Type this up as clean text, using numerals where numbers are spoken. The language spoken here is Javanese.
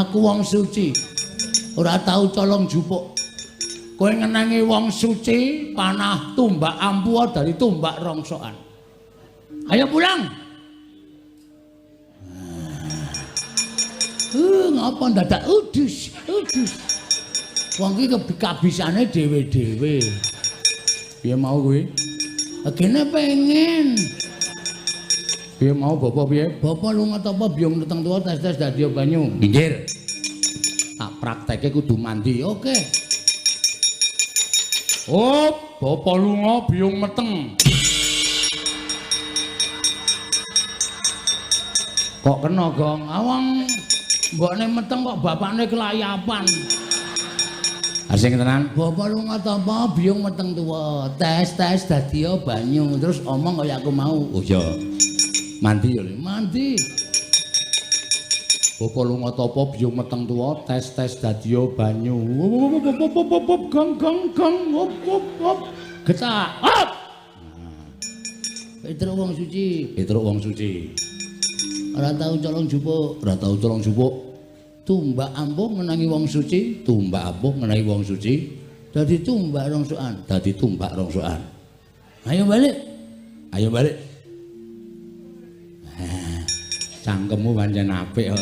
Aku wong suci. Ora tau colong jupuk. Kowe ngenangi wong suci panah tumbak ampuh dari tumbak rongsokan. Ayo pulang. Ngapa ndadak udus, udus. Wong iki kabisane dhewe-dhewe. Piye mau kuwi? Gene pengen. Piye mau bapak piye? Bapak lunga tapa biyung meteng tuwa tes-tes dadi banyu. Minggir. Tak praktekke kudu mandi. Oke. Oh, bapak lunga biyung meteng. Kok kena, Gong? Awang mbokne meteng kok bapakne kelayapan. Asing tenan. Bapak lunga tapa biyung meteng tuwa tes-tes dadi banyu terus omong kaya aku mau. Oh iya. Mandi ya, Le. Mandi. Bapak lunga tapa biyung meteng tuwa tes-tes dadi banyu. Gong gong gong hop hop hop. Getak. Hop. Petruk wong suci, Petruk wong suci. Ora tau colong jupuk, ora tau colong jupuk. Tumbak ampuh ngenangi wong suci, tumbak ampuh ngenangi wong suci, dadi tumbak rongsokan, dadi tumbak rongsokan. Ayo balik. Ayo balik. Cangkemmu pancen apik kok.